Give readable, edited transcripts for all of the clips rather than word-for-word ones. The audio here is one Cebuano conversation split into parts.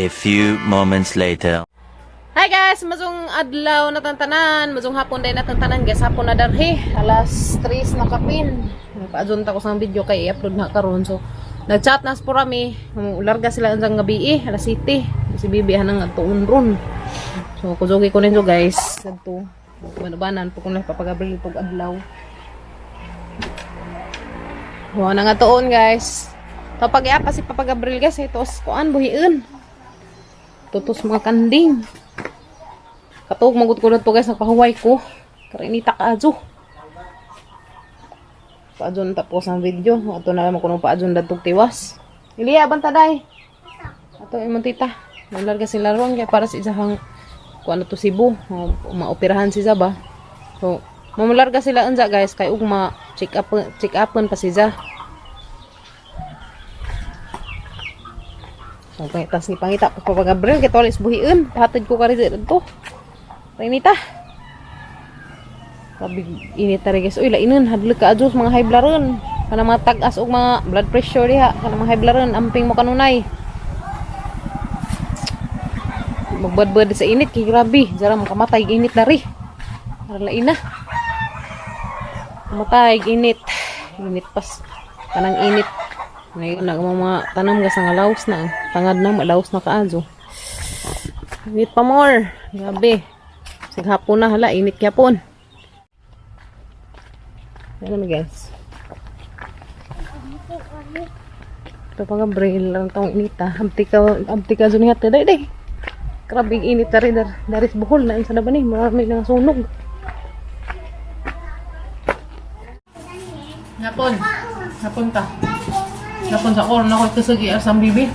A few moments later. Hi guys, mazong adlaw na tantanan, mazong hapon day na tantanan guys, hapon na darhi, alas 3 na kapin. Nagpa-adjun ta ko sa video kay i-upload na karon. So, nag-chat na sa purami, larga sila ang gabi eh, alas 7. Si Bibi hanang atuon ron. So, kuzugi ko ninyo guys, kadto. Manubanan po kung nagpapagabril tog adlaw. Wa na nga tuon guys. Kapag pa si Papa Gabriel guys, ito kuan buhiin. Tutos mga kanding. Katog magut ko na to guys, nagpahuway ko. Karinita ka adyo. Paadyon tapos ang video. Ato na naman kuno paadyon dadtog tiwas. Iliya banta day. Ato imong tita. Nalarga sila ron kay para sa isahang kuan to Cebu, maoperahan si Zaba. So, mamularga sila unsa guys kay ugma check upon pa si Za. So, pangitas ni pangita pa Papa Gabriel kay tulis buhiin. Pahatid ko kari dito. Rinita. Sabi init ta guys. Uy, lainon hadlok ka adjust mga high blood. Kana mga tag-as og mga blood pressure diha, kana mga high blood amping mo kanunay. Magbadbad sa init kay grabe, jara makamatay init dari. Para lain na. Kamatay init. Init pas kanang init. Ngayon na mga tanam gas nga laos na. Tangad na malaos na kaadyo. Init pa more. Grabe. Sig hapon na hala init gyapon. Ano na guys? Ito pa Gabriel lang tong inita. Abti ka zunihat day day. Grabe init na rin dari sa Bohol na sa naman eh. Marami nang sunog. Hapon. Hapon ta. Hapon sa koron ako kasagi asang bibi.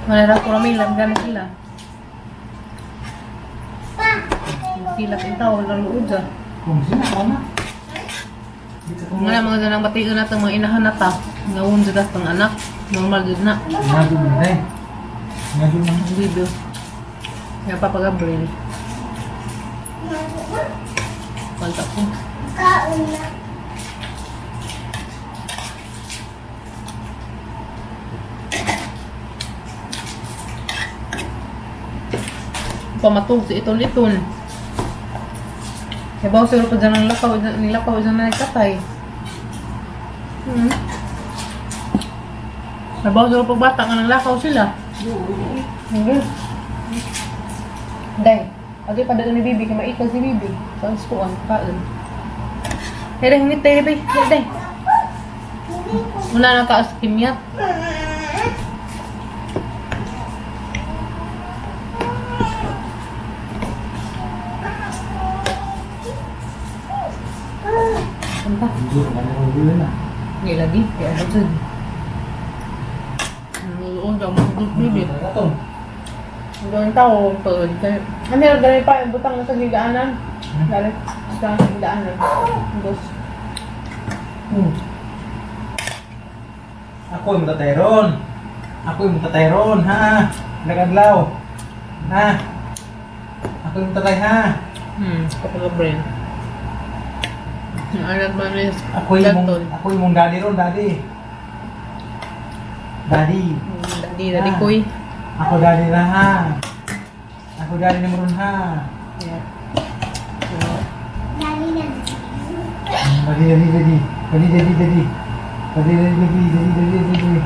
Manara ko rami lang gana sila. Pilak ang tao lang luod dyan. Kung sino ako na. Kung nga mga ganang bation natin mga inahan na ta. Ngawon dyan tas pang anak. Normal dyan na. Ngadyo mo na eh. Ngadyo mo na. Ang bibi. Kaya Papa Gabriel. Kwanta ko. Pamatog si itol-itol. Kaya siguro pa dyan ang lakaw, nilakaw dyan na nagkatay. Nabaw siguro pag bata nga ng lakaw sila. Hindi. Day, agi pa ni Bibi, kay maikal si Bibi. Sa iskuan, kaon. Hey, day, hingit day, day, day. Wala na taas kimyat. Kanta. Ngadyo mo na. na. Hindi lagi, kaya ano dyan. Noon daw, mga Bibi. Ito. Doon tao, pagod kayo. Ano meron ganun pa, yung butang na sa gigaanan. Galit sa gigaanan. Dos. Ako yung tatay ron. Ako yung tatay ron, ha? Nagadlaw. Ha? Ako yung tatay, ha? Kapag Gabriel. Ang anak ba ni Ako yung mong daddy ron, daddy. Daddy. Daddy, daddy koy. Ako daddy na, ha? Ako daddy na mo ron, ha? Yeah. So, Daddy, daddy, daddy. Daddy, daddy, daddy. Daddy, daddy, daddy, daddy, daddy, daddy.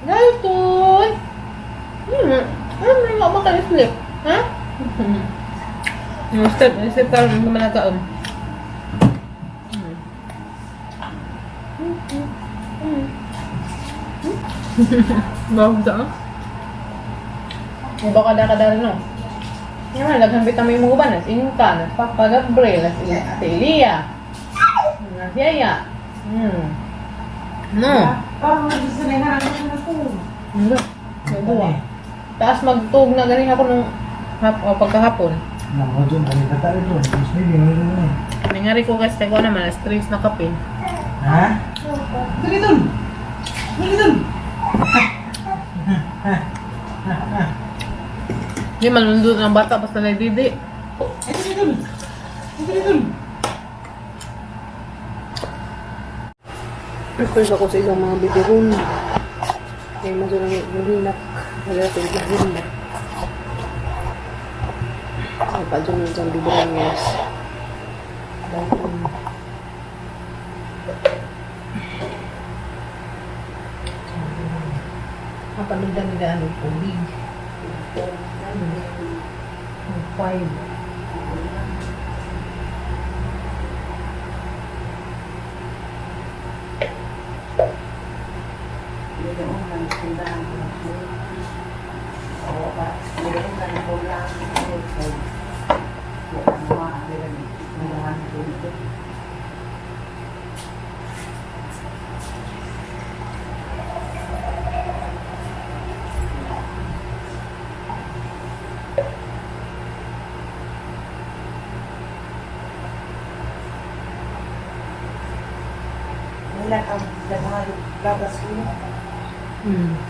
Dalton! Ano nga ba kayo sleep? Ha? Yung step, yung step karon naman nagkaon. Bago sa Iba ka kada no. Yan, daghan vitamin mo uban, as Inka, as Papa Gabriel, as Ate Elia. As Yaya. No. Parang nagsisanay na ako. Hindi. Nagawa. Tapos magtug na ganin ako nung hap o pagkahapon. Nangodyo, malit na tayo doon. Mas may bingo doon eh. Nangari ko guys, kaya ko naman, alas 3 na kape. Ha? Dali doon! Dali doon! Hindi, malundot ng bata basta nagdidi. Ay, dali doon! Dili, Ton. Request ako sa isang mga bibiron. Kaya mas lang yung hinak. Kaya ito yung hinak. Ay, pa dyan yung isang bibiron, guys. Dahil, Mapalundan nila ang tubig. 5. Wala kang daghan gatas ko. Hindi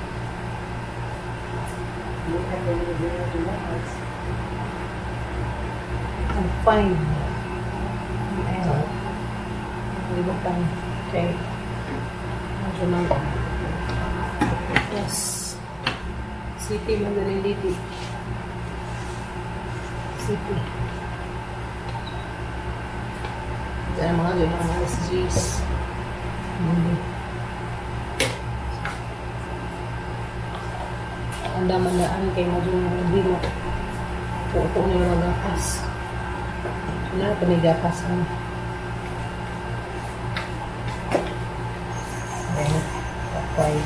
ka ganyan. Ang 5. Ayan. Ang ibang. Okay. Medyo na. Yes. City, Mandalay City. City. Diyan ang mga dyan, mga SGs. Hindi. Ang daman-daan kay medyo hindi mo. Puto na yung mga gapas. Wala pa may gapas mo. Ayan. Tapay.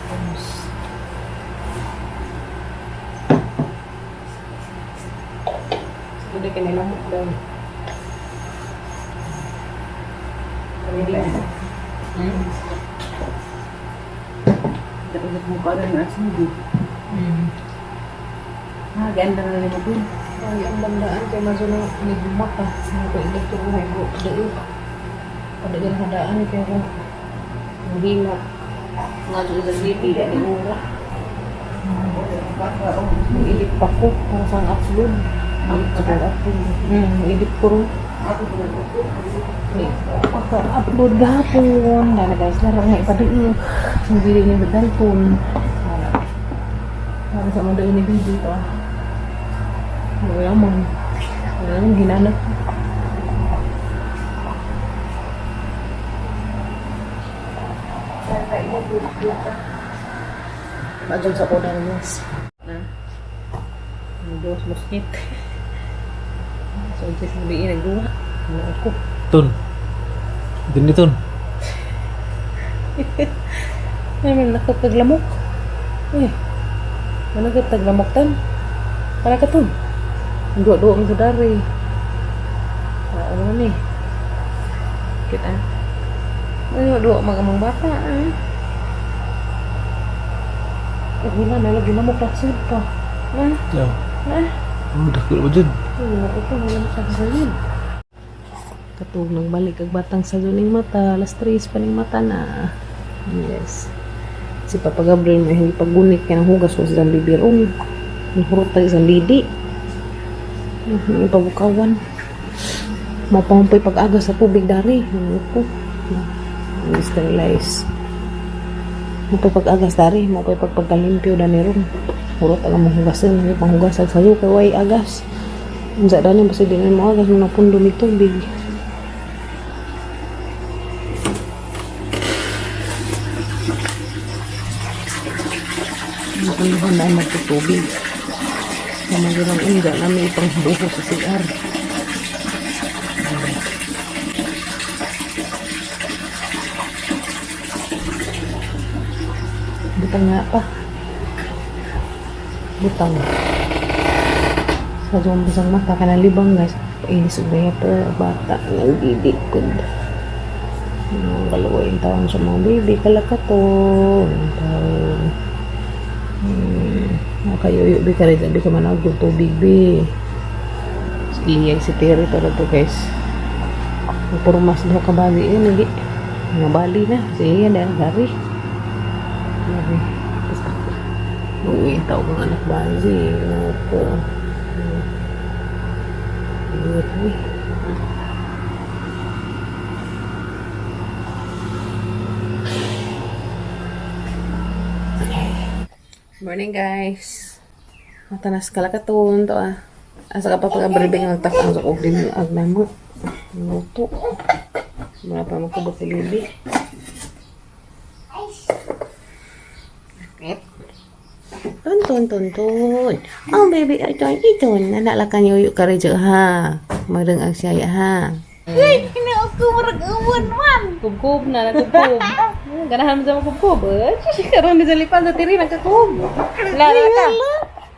Tapos. Siguro ka nilamok daw. Ready na. Dapat mo ka rin ang sugi. Ah, ganda na nila dun. Ay, ang bandaan kay Mazuno nagbumak ka. Ano ko elektro ko ko doon. Padagan hadaan kay ko. Hilak. Nga doon sa city, ani ura. Ilip pa ko para sa upload. Ang upload. Ilip ko ron. Pagka-upload gahapon. Dala guys, laro nga ipaduo. Ang dili ni Dalton. Wala. Para sa mga ni video to. Ah. Wala man. Wala nang ginanap. Madyon sa koda na guys. Na. Ang dos muskit. So, ito sa biin nagduwa. Ano ako? Ton. Dili, Ton. Ay, may nakataglamok. Eh, may nakataglamok tan. Para ka tun. Ang duwa-duwa ang sudari. Ano man eh. Kita. Ay, duwa-duwa mga mga bata ah. Eh, wala na lagi lamok laksod pa. Ah, Yaw. ah. Oh, dako ba dyan? Wala ito, wala na sa. Katug nang balik ag batang sa ning mata, alas 3 pa ning mata na. Yes. Si Papa Gabriel may hindi paggunit kaya nang hugas ko sa bibir. Nahurot tayo sa lidi. Ang pabukawan. Mapahumpay pag-aga sa tubig dari. Ano ko? Sterilize. Mapapag-agas dari, mapay pagpagkalimpyo dani ron. Hurot ang among hugasan, may panghugas ag sayo kay way agas. Unsa dani basta di na mo agas mo napundo mig tubig. Napunduhan na magtutubig. Naman ang unga namin ipangbuho sa CR. Butang nga pa. Butang. Sa zombie sang mata ka na libang guys. Painis og diaper, bata nagdidikod. Ang kaluwa yung taon sa mga baby, kalakato. Ang taon. Nakayuyo bi ka rin, sabi ka manag tubig bi. Liyag si Terry to to guys. Purmas daw kabali yun, hindi. Nabali na. Sige, dahil gari. Gari. Basta. Uwi tao kang anak bazi. Ano ko. Uwi. Morning, guys. Matanas kalakaton to ah. Asa ka pa pag-abribing magtakang sa og din ag namo. Luto. Mura pa magkubot si Lili. Tun tun tun tun. Oh baby, ay ton iton. Nanalakan yuyo ka rin ha. Marang ang siya ha. Ako murag uwan man. Kubkub na, nagkubkub. Ganahan mo sa mga kubkub. Eh, karon ni sa lipan sa tiri, nagkakub. La, la, ka.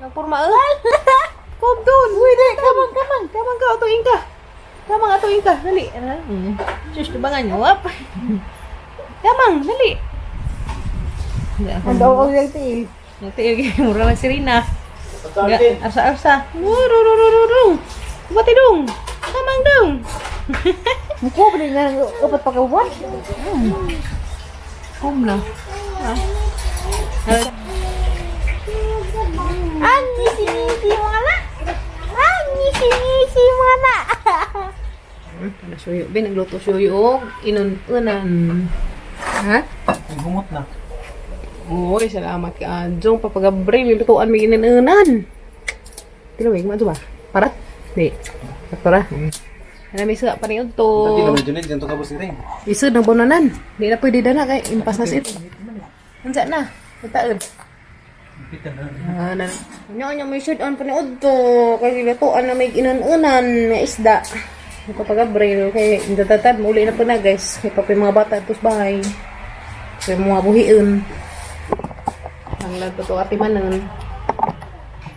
Nagpurma, eh. Kub dun. Uy, di. Kamang, kamang. Kamang ka, atuin ka. Kamang, atuin ka. Dali. Shush, tubangan niyo. Wap. Kamang, dali. Ang daw ko yung tiil. Nagtiil, mura lang si Rina. Arsa-arsa. Rururururung. Bati dong. Kamang dong. Muko ba na upat pa ka buwan? Kum na. Ang ngisi-ngisi mo na. Ang ngisi-ngisi mo na. Ano suyo? Bin, nagluto suyo og inununan. Ha? Ang humot na. Uy, salamat ka, Anjong. Papagabre, nilutuan may inununan. Tilawig, mo ba? Para? Di. Para? Ano may sa paniod to. Tati naman dyan, dyan to kabos rin. Isod ng bonanan. Di na pwede dana kay impas na sit. Unsa na? Taon. Pitan na. Ah, na. Nya nya may shoot on paniod to. Kay nilutuan na may inununan nga isda. Papagabre kay indatatad muli na po na guys. Kay pa mga bata tos bahay. Kay mga buhion. Ang lag to ati manon.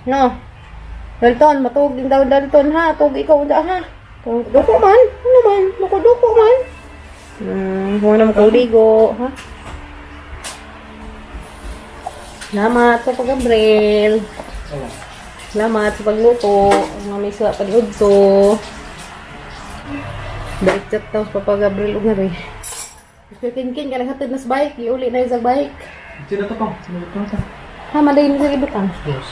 No. Dalton, matuog din daw Dalton ha. Tuog ikaw da ha. Duko man. Ano man? Duko duko man. Kung ano mo ligo, ha? Salamat sa pag-abril. Salamat sa pagluto. Ang may sa pag-udto. Balik chat daw sa Papa Gabriel og ngari. Mr. Kinkin, ka naghatid na sa bike. Iuli na yung sa bike. Sino to pa? Sino to pa? Ha, malay na sa ibutang. Dos.